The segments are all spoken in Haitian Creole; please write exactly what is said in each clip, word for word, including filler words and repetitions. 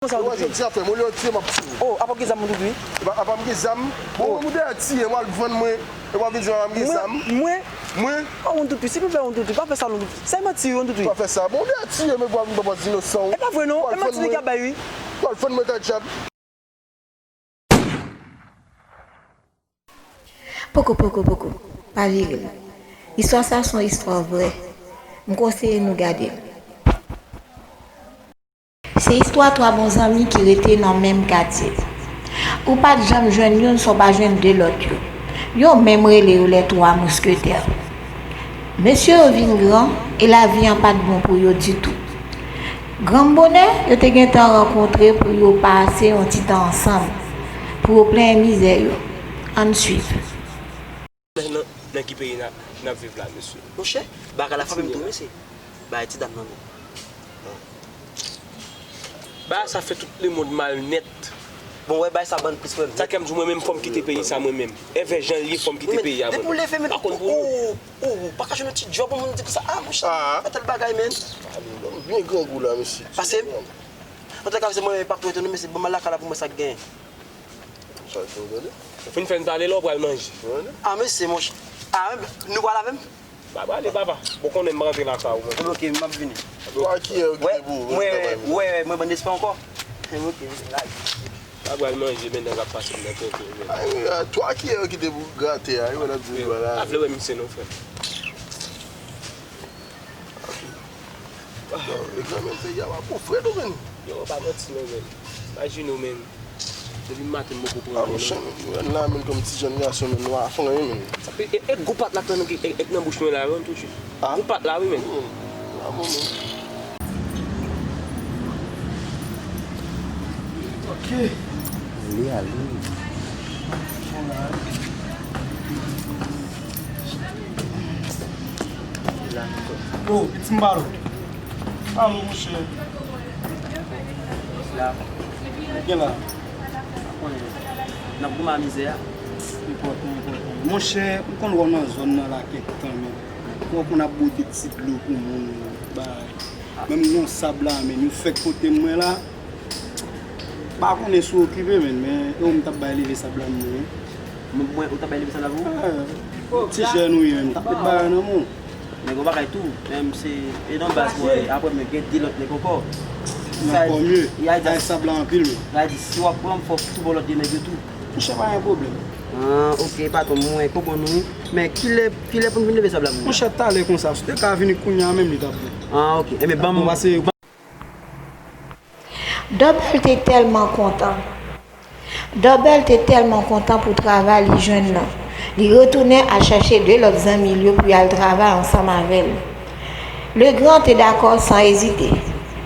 Kòman sa, Yon Toutou? Jodi a frè m, olye w tiye m ap tiye w. Oh, apa w gen zam, Toutou? Epa, apa m gen zam? Bon, mwen moude a tiye m al vann mwen. Epa w vin jwenn m gen zam. Mwen? Mwen? Oh, Toutou, silvouplè, Toutou, pa fè sa non, Toutou. Sa e manti wi, Toutou. Pa fè sa. Bon, moude a tiye m epi w ap vin pran inosan w. E pa vre non, e manti nèg la bay wi. W al vann mwen kay Djab. Poko, poko, poko. Pa vire l. Istwa sa se yon istwa vrè. M konseye nou gade l. Se istwa twa bon zanmi ki rete nan menm katye. Ou pa t janm jwenn youn san w pa jwenn de lòt yo. Yo menm rele yo les trois mousquetaires. Mesye yo vin gran e lavi an pa t bon pou yo ditou. Granm bonè, yo te gentan rankontre pou yo pase yon ti tan ansanm, pou yo plenyen mizè yo. Ann swiv. Nan, nan, nan ki peyi n ap, n ap viv la, mesye? Monchè, bagay la frape m tou, mesye. Bagay ti dam nan menm. Bagay sa fè tout lemonn mal nèt. Bon, wè, bagay sa ban n plis pwoblèm nèt. Sa k fè m di w mwen menm fò m kite peyi sa mwen menm. Envè jan l ye, fò m kite peyi a mwen menm. Depi w leve men, ou, ou, ou pa ka jwenn yon ti djòb, yon moun di konsa, ah, monchè, fè tèl bagay, menn. Ale non, m byen grangou la, mesye. Pase m. Antouka, se mwen menm, pa pou ete nou, mesye, ban m al lakay la pou m wè sa k genyen. Sa k gen, tande? Ou fin fè n pale la, ou pral manje. Ah, mesye, monchè. Ah, nou pral avè m? Ba, ba, ale, papa. Bon, konnen m rantre lakay ou, mwen. Ebyen, oke, m ap vini. Twa kiyè yo ki te pou ou, mwen, mwen, mwen, mwen, bann espè ankò. Ebyen, oke, lage. Ba, pral manje, men nèg ap pase m nan tenten, men. Ay, wi, a, twa kiyè yo ki te pou grate a, wi, wè, n ap di, wala. Pa vle wè misye non, frè m. Yo, e granmèt peyi a pa pou frè nou, menn. Yo, pa manti non, menn. Imajine w, menn. Depi maten m poko pran anyen non. Mwen la menm kòm ti jèn gason menm nou pa fè anyen menm. E, e, e gou pat la k nan, e, e, nan bouch mwen la wi, m touche. Gou pat la wi menm. Ok. Ale, ale. Yo, piti m balo. Alo, monchè. Gen la. Konnen, n ap goumen a mizè a. Enpòtan, enpòtan. Monchè, m konn wè w nan zòn nan la kèk tan, men. Mwen konn ap bwote ti dlo pou moun, bay. Menm nan sab la, men, yo fèk pote m mwen la. Pa konnen si w okipe, men, men, e w m t ap bay leve sab la, men. Mwen, mwen, ou t ap bay leve sab la pou ou? Ti jèn ou ye, men, m t ap met bagay nan men w. Men gen yon bagay tou, men se, e nan baz mwen, apre men gen de lòt nèg ankò. Nan kò mye, bay sab la anpil, men. Sa di, si w ap pran m, fò w tou ba w lòt de nèg yo tou. Monchè, pa gen pwoblèm. Ah, ok, patwon, mwen konprann ou. Men kilè, kilè pou n vin leve sab la, moun? Monchè, talè konsa, si w te ka vini kounye a menm, li t ap bon. Ah, ok. Enben, ban m. Double te tèlman kontan. Double te tèlman kontan pou travay li jwenn nan. Li retounen al chèche de lòt zanmi l yo pou y al travay ansanm avè l. Legrand te dakò san ezite.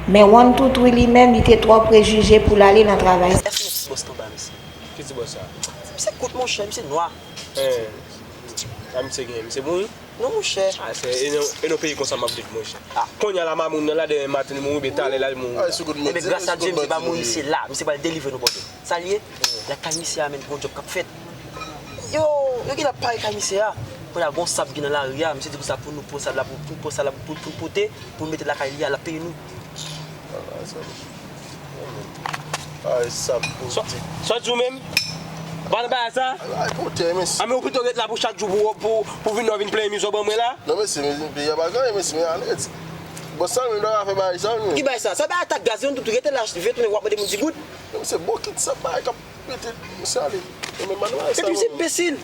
Men One Two Three li menm, li te twò prejije pou l ale nan travay sa. Èske gen ti bòs k anba, mesye? Ki ti bòs sa? Misye kout, monchè, misye nwa. Hein. Sa misye genyen? Misye mouri? Non, monchè. Ah, se, e nan, e nan peyi konsa m ap viv, monchè. Ah. Kounye a la, mamoun nan la, demen maten li mouri, oubyen talè la, li mouri. Enben, gras a Dye, misye pa mouri, se la. Misye pral delivre nou, Bondye. Sa l ye? Lakay misye a, menm, gon djòb k ap fèt. Yo, yo genlè ap pare kay misye a. Kounye a, gon sab ki nan lari a. Misye di konsa pou nou pran sab la, pou, pou nou pran sab la, pou, pou nou pote, pou nou mete lakay li a, l ap peye nou. Ay, sab politik. Sa w di w menm? Ou pa nan bagay sa? Ay, pote, mesye. A, men ou pito ret la pou chak jou pou, pou, pou vin nan vin plenyen mizè w ban mwen la? Non, mesye, men peyi a pa gen anyen, mesye, men ale. Bòs sa menm, li pa ka fè bagay sa, non. Ki bagay sa? Sa bagay atak gaz, yon toutou, rete la, vye tounen, w ap mande moun ti goud. Men se bokit sa, bagay k ap pete, mesye, ale. E men, pa nan bagay sa, non. Epi, se enbesil.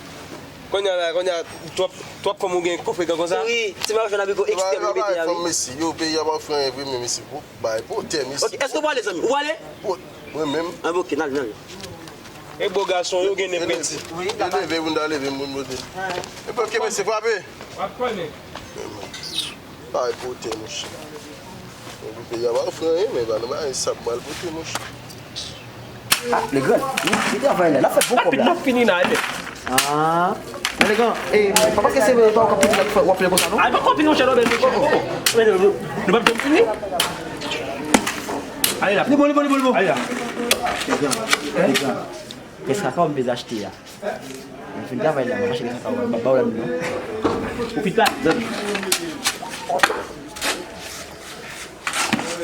Kounye a la, kounye a, twòp, twòp fanm ou gen kofre gan konsa? Wi, ti mayo jwenn abriko ekspè pou mete a, wi. Mesye, yo, peyi a pa ofri anyen vre, men mesye, bon, bagay pote, mesye. Ok, èske w prale, zanmi? Ou prale? Mwen menm. Ah, ok, n ale, n ale. E bo gason, yo gen nen preti. Wi, e leve, moun ta leve, moun pote. E pou ke mesye frape. W ap konnen. Bagay pote, monchè. Bon, pou peyi a pa ofri anyen, men pa nan bagay sa pou al pote, monchè. Ah, Legrand, li, li travay la, l ap fè bon kòb la. Rapid, m ap fini la, e. Ah. Men Legrand, e, pa paske se pa w k ap fini w ap fè l konsa, non? Ah, e pa kòb fini, monchè, non, men, monchè, oh, oh. Men, nou, nou, nou p ap janm fini. Ale la. Li bon, li bon, li bon, li bon. Ale la. Legrand, Legrand. Kèsa kòb m bezwen achte a? Mwen fin travay la, mwen mache gen sa ka wè, m ap ba w la non. Ou fin pale, zanmi.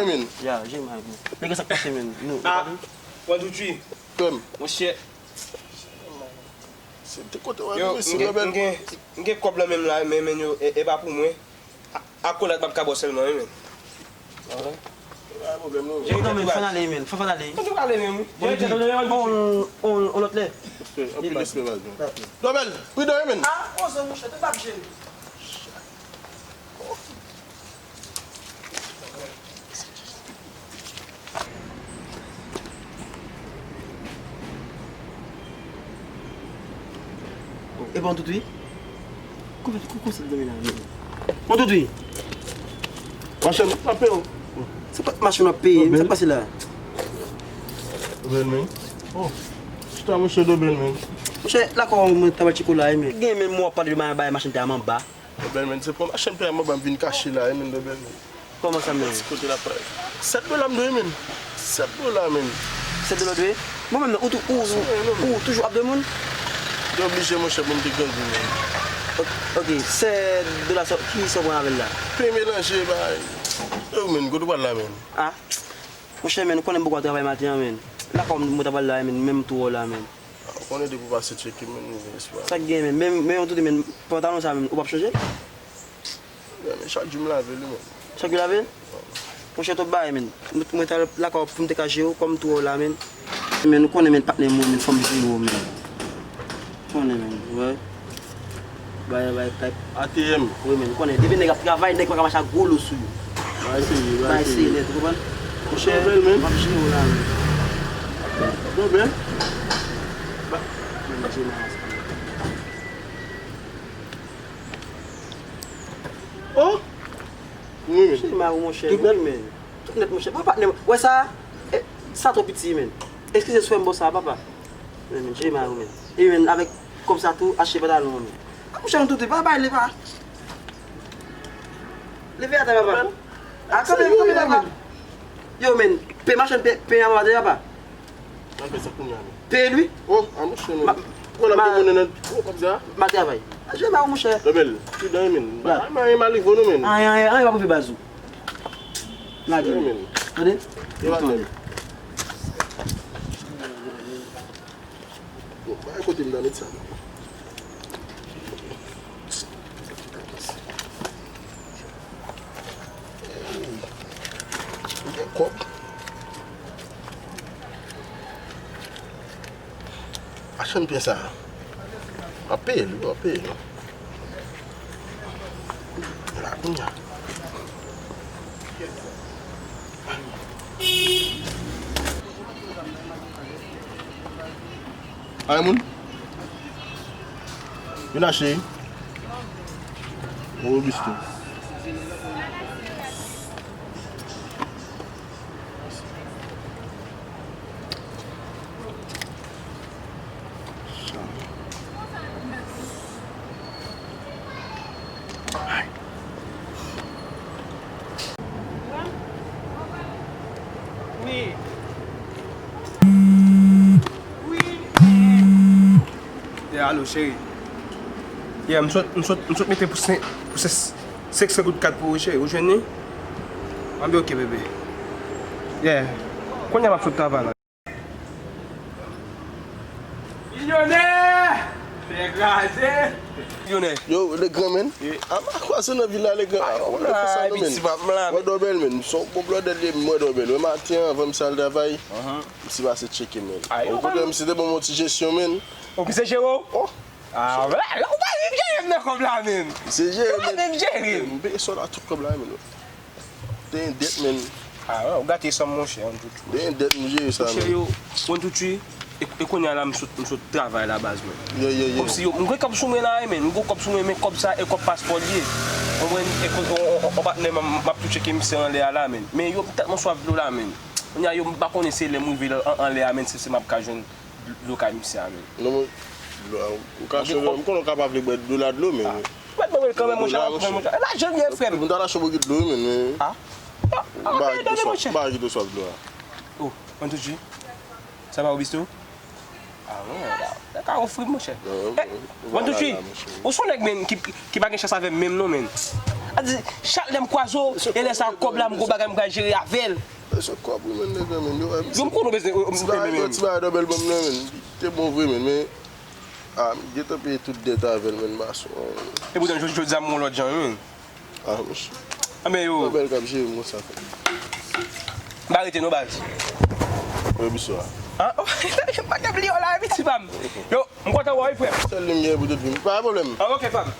wi, men. Ya, Jemay, men. Nèg sa k pase, men. Nou, nou Ah, pale? Pran tout wi. Frè m. Monchè. Se te kote w Yo, rive si m gen, Nobel. M gen, m gen kòb nan men m la, men, men yo, e, e pa pou mwen. A, akolad m ap ka ba w sèlman, wi, men. Pa gen pwoblèm, non. Jemay, men, fò n ale, men. Fò, fò n ale. Mwen te prale menm, wi. Bon, Jemay, di, Jemay, on, on, on lòt lè. Anpil respè, baz, men. Nobel, pridan, wi, men. Ah, poze, monchè, te p ap jene. E bon tout wi. Koukou, se dòmi la, men. Mon toutou. Machann, ap peye w. Se pa machann ap peye, sa k pase la? Dobèl, men. Oh, chita, monchè, dobèl, men. Monchè, lakò mwen ta pral tcheke w la, men. Gen menm w ap pale de bagay machann te a m anba. Dobèl, men, se pou machann te a m anba m vin kache la, men, dobèl, men. Kòman sa menm? Ti kote l ap pale. Sèt dola m dwe, men. Sèt dola, men. Sèt dola w dwe? Mwen menm nan, ou tou, ou, ou, ou toujou ap dwe moun? Te oblije, monchè, pou m te grandi, men. Ok, ok, sèt dola sa, ki sa w pran avè l la? Pen melanje, bay. Yo, men, kote w pral la, men? Ah. Monchè, men, ou konnen m poko al travay maten an, men. Lakò m, mwen ta pral la, men, menm tou w la, men. Ah, ou konnen depi w pase tcheke m, men, m gen espwa. Sa k gen, men, men, men, yon toutou, men, pantalon sa, men, ou p ap chanje? Men, men, chak jou m lave li, men. Chak jou lave? Monchè, twòp bagay, men. Mwen, mwen ta lakò pou m te ka jere w, kòm tou w la, men. Men, ou konnen, men, patnè mwen, men, fò m jere w, men. Ou konnen, men, wè. Bay, bay, bay. A T M. Wi, men, ou konnen, depi nèg ap travay, nèg pa ka mache ak gwo lo sou yo. Bay serye, bay serye nèt, ou konprann? Monchè, dobèl, men. M ap jere w la, men. Dobèl. Ba, men, m jere w la. Oh! Wi, men. Jere mari w, monchè. Dobèl, men. Tout nèt, monchè. Papa, patnè, wè sa? Eh, sa twò piti, men. Eskize swè m bò sa, papa. Men, men, jere mari w, men. E, men, avèk kòb sa tou, achte pantalon, men. Ah, monchè, yon toutou, pa bay, leve a. Leve atè, papa. Ah, kanpe, kanpe, papa. Yo, men, pe machann, pe, pe a atè, papa. Nan fè sa kounye a, men. Peye li? Oh, a monchè, men. Ou konn ap gen moun nan, oh, kòb sa? M a travay. A, jere mari w, monchè. Dobèl, pridan, men. Ba, anyen, anyen pa rive w non, men. Anyen, anyen, anyen pa rive baz ou. Lage men. Tande? Yo pa tande. Bon, bay kote m nan met sa non. Ey, m gen kòb. Machann pen sa a. W ap peye l wi, w ap peye l. La kounye a. Ay moun. Vin achte. Robusto. Wi. Wi. Yeah, alo, cheri. Yeah, m sot, m sot, m sot mete pou senk, pou senk, senk san goud kat pou ou, cheri. Ou jwenn li? Anben, ok, bebe. Yeah. Kounye a m ap sot travay la. Milyonè! Nèg kraze! Milyonè. Yo, Legrand, men. A, m a kwaze w nan vil la, Legrand. A, w ap fè sa non, men. Wè, Dobèl, men. M se yon bon blòdè li ye, m wè Dobèl. Wè maten an, anvan m sal travay. M si pase tcheke, men. Ou konnen m si te ban m yon ti jesyon, men. Ou ki se jere w? Oh. Ah, ou pa jere m nan kòb la, men. Se jere, men. Ou pa menm jere m. M peye sòl a tout kòb la, men. Te gen dèt, men. Ah, ou gate san m, monchè, One Two Three. Te gen dèt, m jere sa, men. Monchè, yo, One Two Three, e, e kounye a la, m sot, m sot travay la, baz, men. Yeah, yeah, yeah. Kòmsi yo, m gen kòb sou mwen la, men. M gen kòb sou mwen, men kòb sa, e kòb paspò l ye. Konprann? E kòb, on, on, on, on patnè m, m ap tou tcheke misye anlè a la, men. Men yo, m tèlman swaf dlo la, men. Kounye a, yo, m pa konnen se lè m rive an, anlè a, men, se, se m ap ka jwenn dlo kay misye a, men. Non, men, dlo a, ou ka cheve, m konnen ou ka pa vle bwè dlo la, dlo, men. Ah. Mwen, mwen, kanmenm, monchè, mwen, monchè. Lajan l ye, frè m. Mwen ta lache w bokit dlo, men, men. Ah. Ah, ah, men, men, monchè. Bagay ki te swaf dlo a. Oh, One Two Three. Sa va, Robusto? Ah, non, la, la ka ofri, monchè. Eh, One Two Three, ou se yon nèg, men, ki, ki pa gen chans avè m menm, non, men. A di, chak lè m kwaze w, e lè sa kòb la, m gon bagay m pral jere avè l. Se kòb wi, men, nèg la, men. Yo, m konnen w bezwen, m, m, ti bagay, men, ti bagay Dobèl ban m nan, men. Li te bon vre, men, men, ah, m gentan peye tout dèt avè l, men, mason. E poutan, jodi, jodi a, m gon lòt jan, wi, men. Ah, monchè. Anben, yo. Dobèl k ap jere m konsa, frè. M pa rete, non, baz. Wè, biswa. Ah, oh, m pa gen bliye w la, wi, ti pa m. Yo, m kontan wè w, wi, frè m. Sèl li m gen pou tout vi m. Pa gen pwoblèm. Ah, ok, pa m.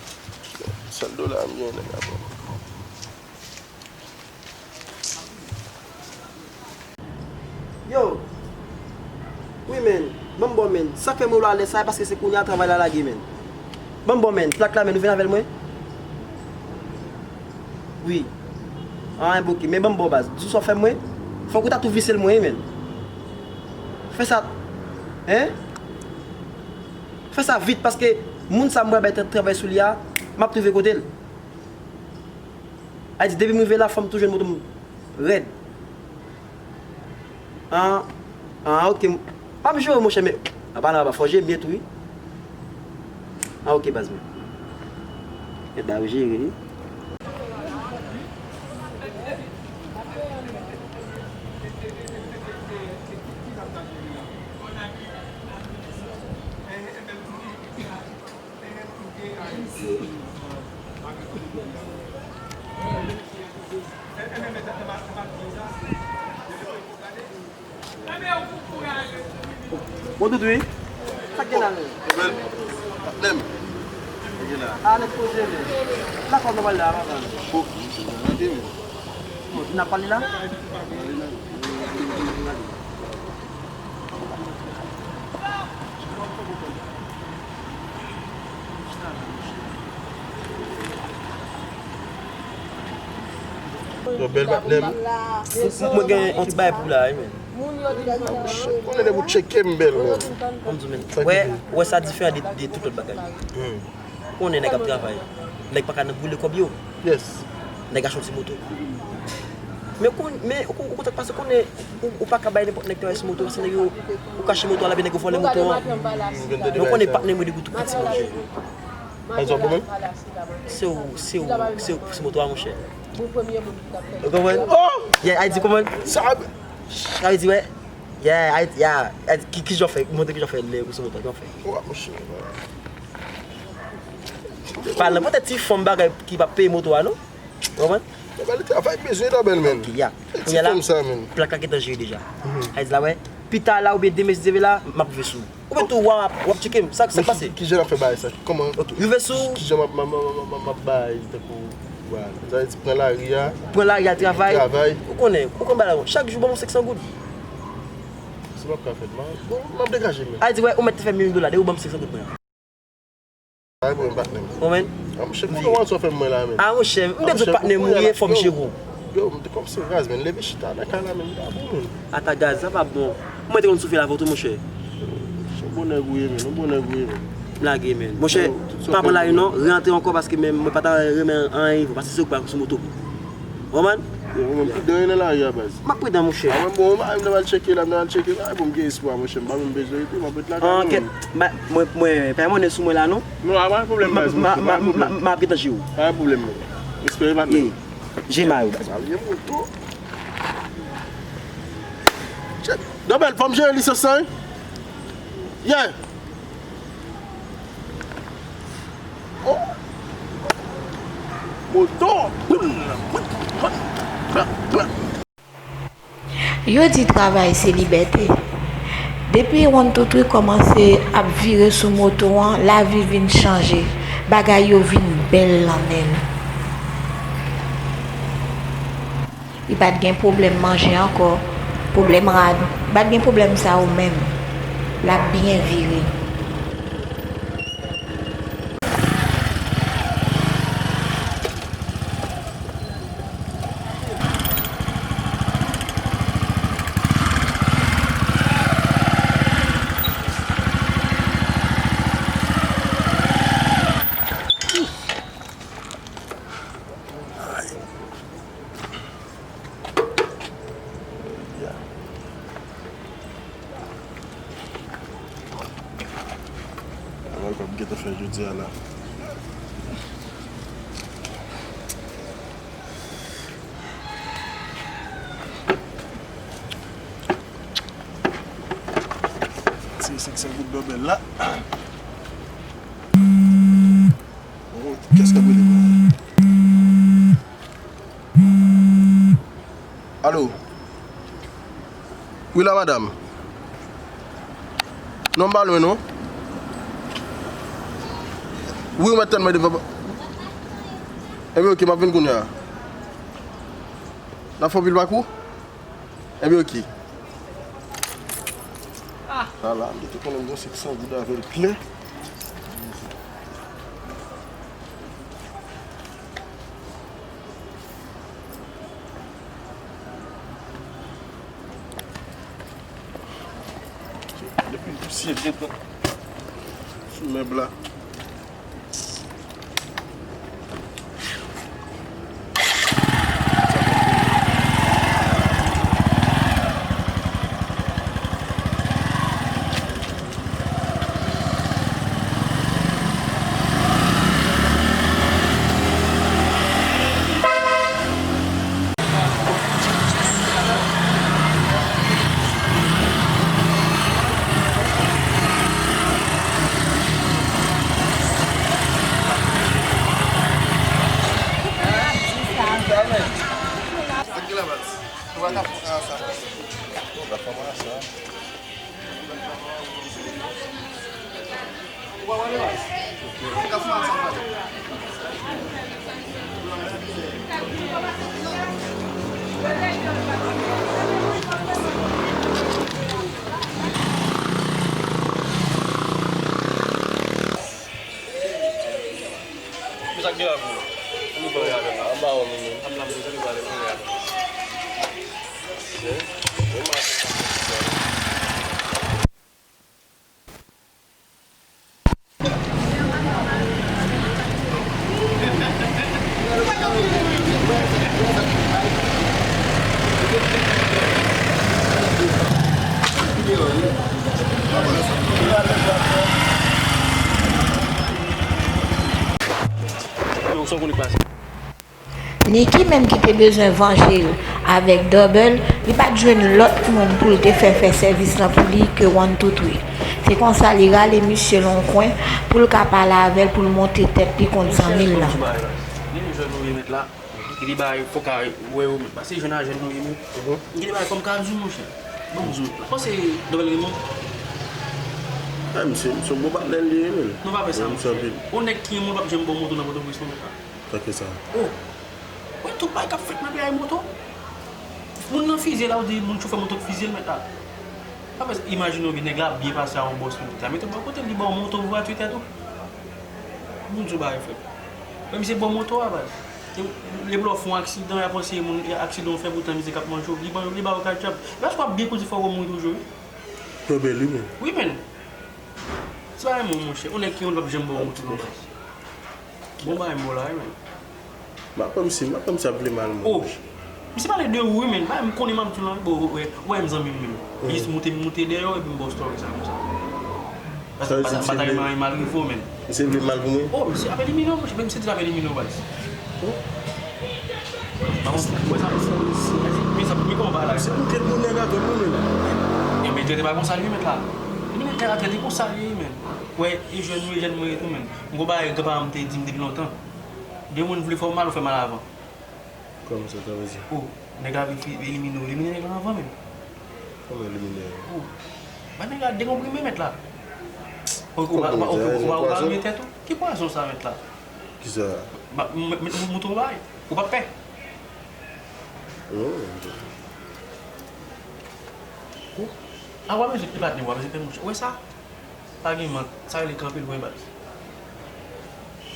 Sèl dola m gen, nèg la, bon. Yo! Wi, men. Ban m ba w, men. Sa k fè m wè w la lè sa, e paske se kounye a travay la lage, men. Ban m ba w, menn. Plak la, menn, ou vin avè l, mwen? Wi. Ah, enben, ok. Men ban m ba w, baz. Di w sa w fè mwen. Fòk ou ta tou vise l, mwen, menn. Fè sa. Hein? Fè sa vit, paske moun sa m pral bay tra-, travay sou li a, m ap twouve kote l. A di, depi m rive la, fò m tou jwenn moto m rèd. Ah, ah, ok. Pa m jere, monchè, men. Apa la, apa, fò jere byen tou, wi. Ah, ok, baz mwen. Eda yo jere, wi. Bon, tout wi. Sa k gen la menm? Patnè m. Sa k gen la? A, nèg poze, men. La fòm nòmal la, papa. Bon, misye, nan de, men. Bon, n ap pale la? Yo bèl patnè m. Mwen gen yon ti bagay pou la, wi, men. Konnen depi w tcheke m bèl, men. Kòm di, men. Wè, wè sa diferan de, de tout lòt bagay. Hmm. Konnen nèg ap travay. Nèg pa ka nan boule kòb yo. Yes. Nèg achte yon ti moto. Men kon, men ou, ou konn sa k pase, konnen ou, ou pa ka bay nenpòt nèg travay sou moto, paske nèg yo, ou kache moto a, lapi nèg yo vòlè moto an. Men ou konnen patnè mwen depi tou piti, monchè. Sa w bon menm? Se ou, se ou, se ou, se moto a, monchè. Ou konprann? Oh! Yeah, Ayiti, konprann? Sa, Ayiti, wè. Yeah, Ayiti, yeah. Ayiti, ki, ki jan w fè? Montre ki jan w fè lè ou sou moto, ki jan w fè? Wa, monchè. Pa nan pote ti fanm bagay ki pa peye moto a, non? Ou konprann? Dòbèl travay bezwen dòbèl, men. Ok, ya. Kounye a la, plak la gentan jere deja. Sa vle di la, wè, pita la oubyen demen si Dye vle la, m ap rive sou ou. Oubyen tou, w ap, w ap tcheke m. Sa, sa k pase? Ki, ki jan n ap fè bagay sa? Kòman? Ok, rive sou. Ki jan m ap, m ap, m ap, m ap, m ap bay, tankou, wala. Sa vle di, pran lari a. Pran lari a, travay. Travay. Ou konnen, ou konn bagay la, chak jou ban m senk san goud. Si m ap ka fè mal, bon, m ap degaje, men. A di, wè, ou mèt te fè milyon dola, depi ou ban m senk san goud mwen. Ay, bon, patnè m. Ou konprann? A, monchè, konnen w an sa w fè m mwen la, men. A, monchè, m te di w patnè m ou ye, fò m jere w. Yo, m te kòmsi raz, men. Leve chita nan kay la, men. Li pa bon, men. Ata gaz, sa pa bon. Mwen te konn soufle avè w tou, monchè. Yon bon nèg ou ye, men. Yon bon nèg ou ye, men. M lage, men. Monchè, pa pran lari non, rantre ankò paske men mwen pa ta renmen anyen, paske se ou k pral sou moto. Ou konprann? Yo, mwen menm, pridan nan lari a, baz. M ap pridan, monchè. A, mwen, bon, mwen, m al tcheke la, m al tcheke la, bon, m gen espwa, monchè, m pa menm bezwen rete, m ap ret la, kay mwen. Mwen, mwen, pa gen monnen sou mwen la, non. Non, a, pa gen pwoblèm, baz, monchè, pa gen pwoblèm. M ap gentan jere w. Pa gen pwoblèm, men. Respè, patnè. Jere m yo, baz. Sa vye moto. Dòbèl, fò m jere lisans lan, wi. Yeah. Oh. Moto. Yo di travay se libète. Depi One Two Three kòmanse ap vire sou moto an, lavi vin chanje. Bagay yo vin bèl nan men l. Li pa t gen pwoblèm manje ankò, pwoblèm rad, li pa t gen pwoblèm sa yo menm. L ap byen vire. Ay. Ya. Travay pa m gentan fè jodi a la. Ti senk san goud dòbèl la. Oh, kiyès k ap rele mwen? Alo? Wi la, madanm. Non, m pa lwen, non. Wi, ou mèt tann mwen devan. Ebyen, oke, m ap vin kounye a. N ap fè yon pil pakou? Ebyen, oke. Ala, m te konnen m gen senk san goud avè l klè. Sou mèb la. Sa k gen la pou ou? Ou pale avè m la. Anba ou menm. Anba ou menm, sa k pale, ou pale avè m. Yo, sa w konnen k pase? Niki menm ki te bezwen vanje l avèk Double, li pa t jwenn lòt moun pou l te fè fè sèvis lan pou li ke One Two Three. Se konsa li rale misye nan yon kwen pou l ka pale avè l, pou l monte tèt li kont zanmi l lan. Li jwenn nou remèt la, li bay fòk a wè yo menm. Pase jwenn a jwenn nou ye menm. Li bay kòm ka di w, monchè. Bon, m di w, ou panse Double renmen w? Ah, misye, misye yon bon patnè l ye, menm. Nou pa fè sa, monchè. Yon nèg ki renmen w p ap janm ba w moto nan Pòtoprens, non, menm. Tanke sa. Oh! Wè tout bagay k ap fèt nan peyi a, moto. Moun nan fizye la, ou di moun chofè moto k fizye l mèt la. Apre, imajine w byen, nèg la ap byen pase a yon bòs moto. Sa mete bò kote l, li ba w moto pou gratwitè tou. Moun di w bagay frè. Menm se ba w moto a baz. E, e lè w fè yon aksidan, y ap panse moun, e aksidan w fè poutan misye k ap manje w. Li ba, li ba w katchap. Lòske w ap byen kondi fò w mouri toujou, wi. Yo bèl, wi, men. Wi, men. Se pa yon moun, monchè. Yon nèg ki yon l p ap janm ba w moto non baz. Bon bagay m ba w la, wi, men. M ap wè misye, m ap wè misye ap vle mal, mwen. Oh! Misye pale de ou, wi, men. Bagay m konnen m ap di w la, wi. Bon, wè, wè m zanmi m, men. Li jis moute, moute dèyè w, epi m ba w story sa, konsa. Sa vle di misye vle mal rive w, men. Misye vle mal pou mwen? Oh, misye ap elimine w, monchè. Men misye di l ap elimine w, baz. Oh. Ba bon, wè sa. Men sa, men kòman bagay la? Se pou ke l bon nèg avè m, wi, men. E, men, trete pa konsa, li, mèt la. Li, men, nèg la trete konsa, li, men. Wè, e jèn, wi, jèn mwen tou, men. M gon bagay granpapa m te di m depi lontan. Gen moun vle fè w mal, ou fè mal avan. Kòman sa, sa vle di? Oh, nèg la vin fi-, elimine w, elimine nèg la anvan menm. Kòman elimine? Oh, ba nèg la dekonprime mèt la. Ou, ou, ou, ou, ou, ou, ou alime tèt ou? Ki pwazon sa mèt la? Kisa? Ba, m, m, m, montre w bagay. Ou p ap pè. Oh, ok. Oh. A, w ap bezwen pè patnè, w ap bezwen pè monchè. Ou wè sa? Pa gen mank. Sa rele kanpe lwen baz.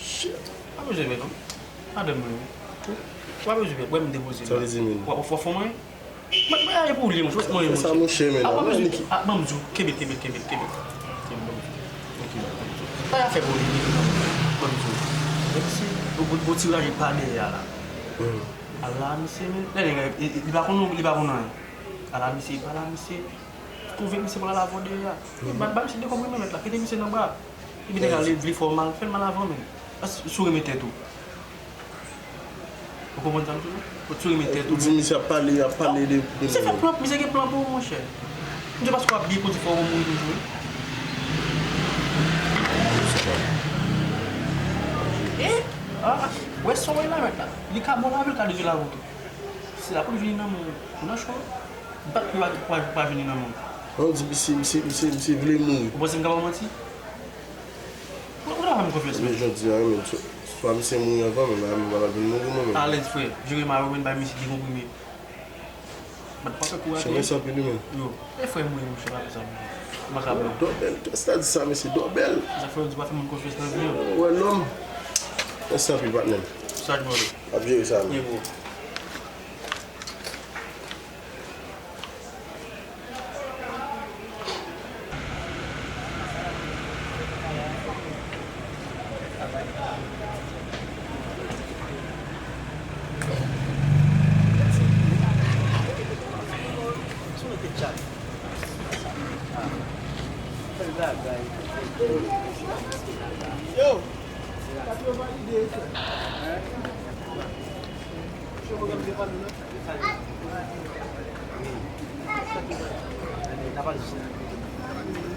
Shit. Pa bezwen pè non. Madanm mwen wi. Pa bezwen pè. Wè m depoze l. Sa vle di menm? W ap fè fon mwen? Mwen, mwen ale pou li monchè. Mwen monchè. Sa monchè men. A, pa bezwen. A, ban m di w. Kenbe, kenbe, kenbe, kenbe. Kenbe, ban m di w. Ok. Pa y a fè pou li. Ban m di w. Menm si yon gwo, gwo ti raje pa dèyè a la. Hmm. Ala misye men. Lè nèg la, li, li pa konn, li pa konn anyen. Ala misye, ala misye. Twouve misye pral avè w dèyè a. Epi ba, ba misye dekonprime mèt la, kite misye nan bra. Epi nèg la vle fè w mal, fè l mal avan menm. Paske si w renmen tèt ou. Ou konprann sa m di w? Si w renmen tèt ou. Ou di misye ap pale, ap pale de, de misye fè plan, misye gen plan pou ou, monchè. M di w paske w ap byen kondi fò w mouri toujou wi. E, a, wè sa w wè la mèt la. Li ka bon lavi, li ka detwi lavi w tou. Si lapolis vini nan men w, ou nan cho. Bat pou pa, pa, pa vini nan men w. An di misye, misye, misye, misye vle mouri. Ou panse m ka ba w manti? Ou, ou ta fè m konfyans menm. Men jodi a, men, swa misye mouri anvan, men, men, m pa vin mouri mwen menm. Alèz, frè. Jere mayo, men, bay misye dekonprime. Bat pa fè kouraj. Chè, mèsi anpil, wi, men. Yo. E frè m, wi, monchè, pa fè sa, monchè. M pa ka blan. Dòbèl, kiyès ta di sa, mesye? Dòbèl. Sa frè m di pa fè moun konfyans nan vi an. Ou wè nonm. Mèsi anpil, patnè m. Sa k mande. Ap jere sa, men. Ye, bro.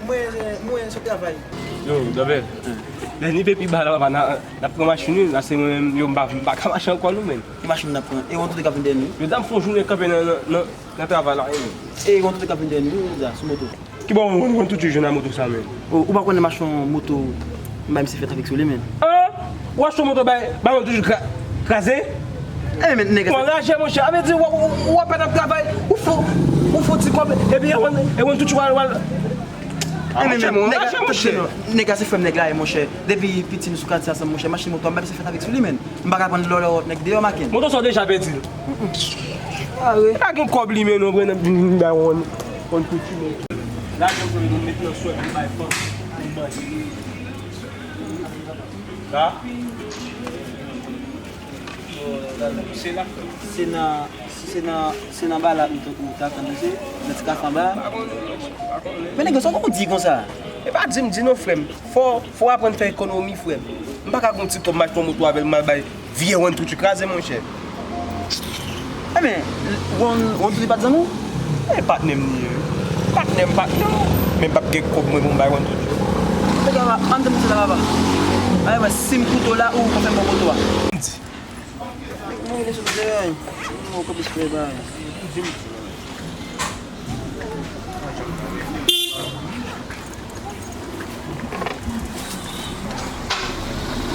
Mwen, mwen sou travay. Yo, Dobel. Lè nivo pi ba la, papa, n a, n ap pran machin, wi. La, se mwen menm, yo, m pa, m pa ka mache ankò, non, menn. Ki machin n ap pran? E yon tout ka vin dèyè nou? Yo, dam fè yon jounen kanpe nan, nan, nan, nan travay la, wi. E yon tout ka vin dèyè nou, wi, la, sou moto. Ki bò ou, ou, ou toujou jwenn a moto sa, menn? O, ou pa konnen machin moto, m bay misye fè trafik sou li, menn. An? Ou achte moto bay, bay mwen toujou kra-, kraze? E men nèg la. Ou anraje, monchè. A vle di, ou, ou, ou apèn ap travay, ou fou, ou fou ti kòb, epi e wè, e wè tout wal, wal. A, monchè, mwen anraje, monchè. Nèg la se frè m, nèg la ye, monchè. Depi piti nou sou katye ansanm, monchè. Machin moto, m bay misye fè trafik sou li, menn. M pa ka pran lòlò nèg deyò, maken. Moto sa w deja pèdi l. A wi. Pa gen kòb li, menn, non, pran nan vin, vin bay yon, yon piti, menn. La, nou met nan swen, nou bay fanm, nou manje. Sa? Se la. Se nan, si se nan, se nan balak ou t-, ou t ap tann, se nan ti kafe anba. Men nèg yo, sa w di konsa? E pa di m di non, frè m. Fò, fò w aprann fè ekonomi, frè m. M pa ka gon ti kòb m achte yon moto avè l, m al bay vye wonn touti kraze, monchè. Enben, wonn, wonn touti pa t zanmi w? E patnè m li ye. Patnè m, patnè m. Men m p ap gen kòb mwen pou m bay wonn touti. Nèg la, ann te monte la, papa. Ay, mwen, si m koute w la, ou konfèm mwen kote w a. Mwen rele sou teren. Mwen konplis frè ba.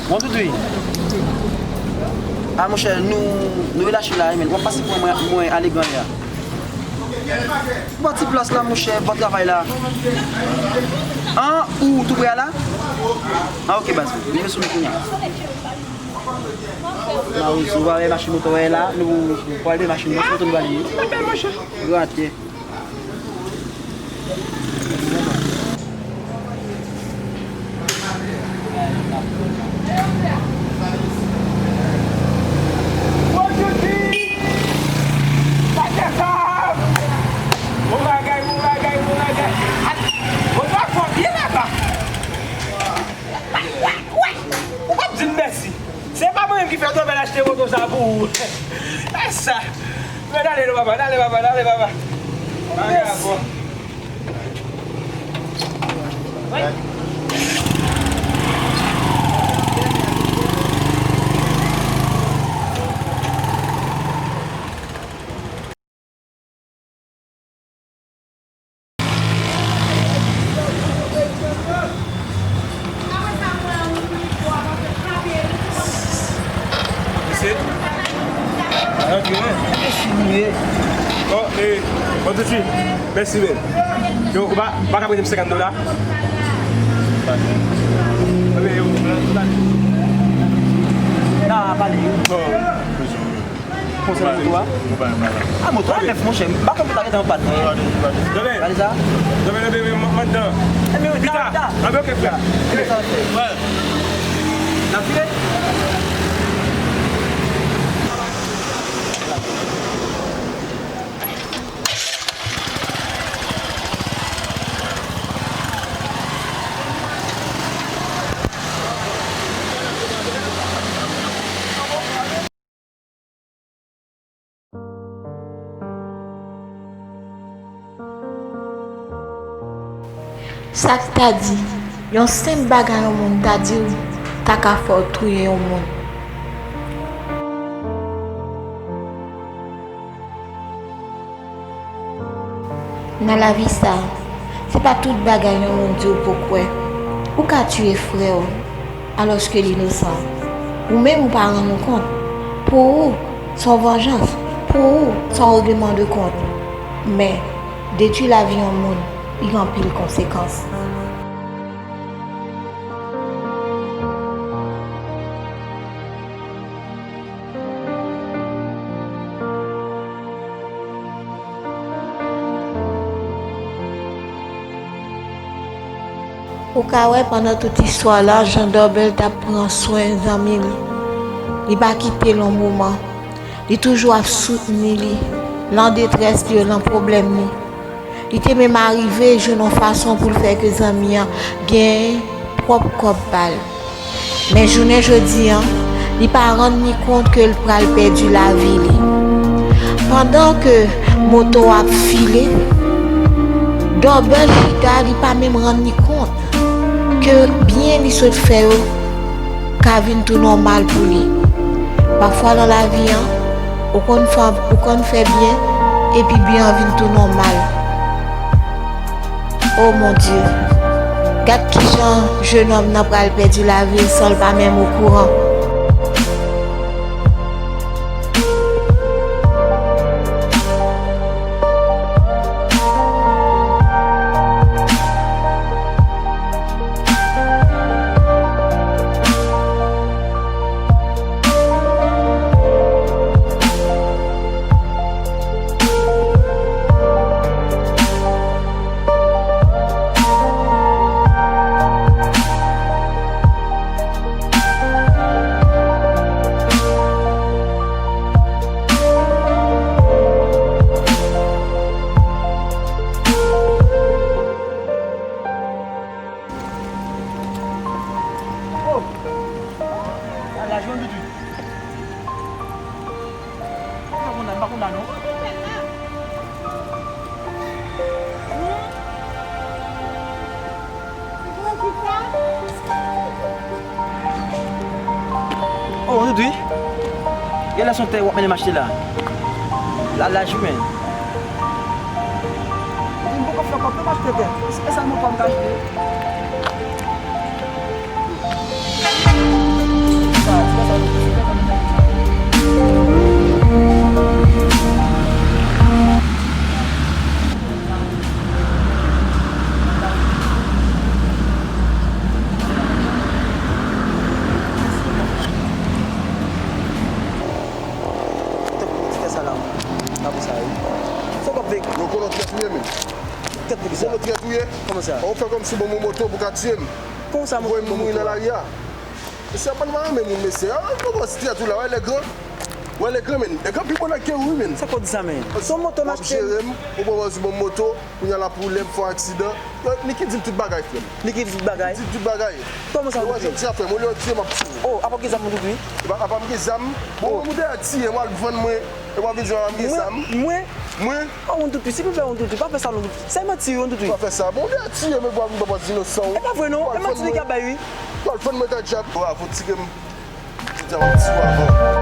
Bon, Doudou. A, monchè, nou, nou relache la, men w ap pase pou mwen, mwen ale Gran Lè a. Bò ti plas la, monchè, bò travay la. An, ou tou prè a la? A, oke, baz. Rive sou nou kounye a. Mawozo, ou pa wè machin moto wè la, nou, nou pral de machin, machin moto nou pral ye. Gratye. Bon bagay, bon bagay, bon bagay. Moto a fò byen laba. Ou p ap di m mèsi. Se pa mwen menm ki fè Dobèl achte moto sa pou ou. E sa. Men ale non papa, ale papa, ale papa. Bagay a fò. Mesye? Antre, wi. Bon, e, bon, tout suit. Mèsi, men. Yo, ou pa, ou pa ka prete m senkant dola? Enben, yo, nou pale. Bon. Konsènan moto a? A, moto a nèf, monchè. M pa konn pou ta gentan yon pat. Gade sa. Gade sa. Pita. Anben, oke, frè. N ap vire. Sa k ta di, yon senp bagay yon moun ta di w, ta ka fè w touye yon moun. Nan lavi sa, se pa tout bagay yon moun di w pou kwè. Ou ka tiye frè w alòske l inosan. Ou menm ou pa rann ou kont. Pou ou, se yon vanjans. Pou ou, se yon regleman de kont. Men, detwi lavi yon moun, li gen anpil konsekans. Ou ka wè pandan tout istwa la, jan Dobèl t ap pran swen zanmi l. Li pa kite l yon moman. Li toujou ap soutni li, lan detrès li yo, lan pwoblèm li. Li te menm arive jwenn yon fason pou l fè ke zanmi an genyen pwòp kòb pa l. Men jounen jodi an, li pa rann li kont ke l pral pèdi lavi li. Pandan ke moto a ap file, Dòbèl chita, li pa menm rann li kont ke byen li sot fè yo ka vin tou nòmal pou li. Pafwa nan lavi an, ou konn fè, ou konn fè byen, epi byen an vin tou nòmal. O Bondye, gad kijan jennonm nan pral pèdi lavi l san l pa menm okouran. Oh! Ala jwenn Dudu. M pa konn la, m pa konn la non. Oh, Dudu. Genlè se yon tè w ap mennen m achte la. La laj wi, men. M poko fè kòb non m achte tè. E sèl moto a m ka achte. Tanpri, ti tè sa la, pa pou sa, wi. Fòk w ap veye. Yo konnen w trèt ou ye, men. Trèt pou ki sa? Ou konnen w trèt ou ye? Kòman sa? Ou fè kòmsi bon moto pou ka tiye m. Kòman sa, moto? Voye m mouri nan lari a. Mesye, aprann pa renmen moun, mesye. Ah, nou wè ti tèt ou la, wè lè gran. Wè lè gran, men. Lè gran pi bon nèg ke ou, wi, men. Sa k ap di sa, men? Se yon moto m achte. W ap jere m, ou pran pòz bon moto, kounye a l ap woule, m fè yon aksidan. Yo, Niki di m tout bagay, frè m. Niki di tout bagay? Li di tout bagay. Kòman sa, Dudu? Ou wè sa m di a, frè m, olye w tiye m, m ap tiye w. Oh, apa w gen zam, Dudu? Epa, apa m gen zam? Bon, ou mande a tiye m, w al vann mwen, epi w ap vin di w a m gen zam. Mwen? Mwen? Oh, Dudu, silvouplè, Dudu, pa fè sa non, Dudu. Se manti, Dudu. Pa fè sa. Bon, ou gen a tiye m, epi w ap vin pran pòz inosan w. E pa vre non, e manti li ka bay, wi. Ou al vann mwen ta dyab. Ou a fò tire m. Ti djab ap tiye w avan.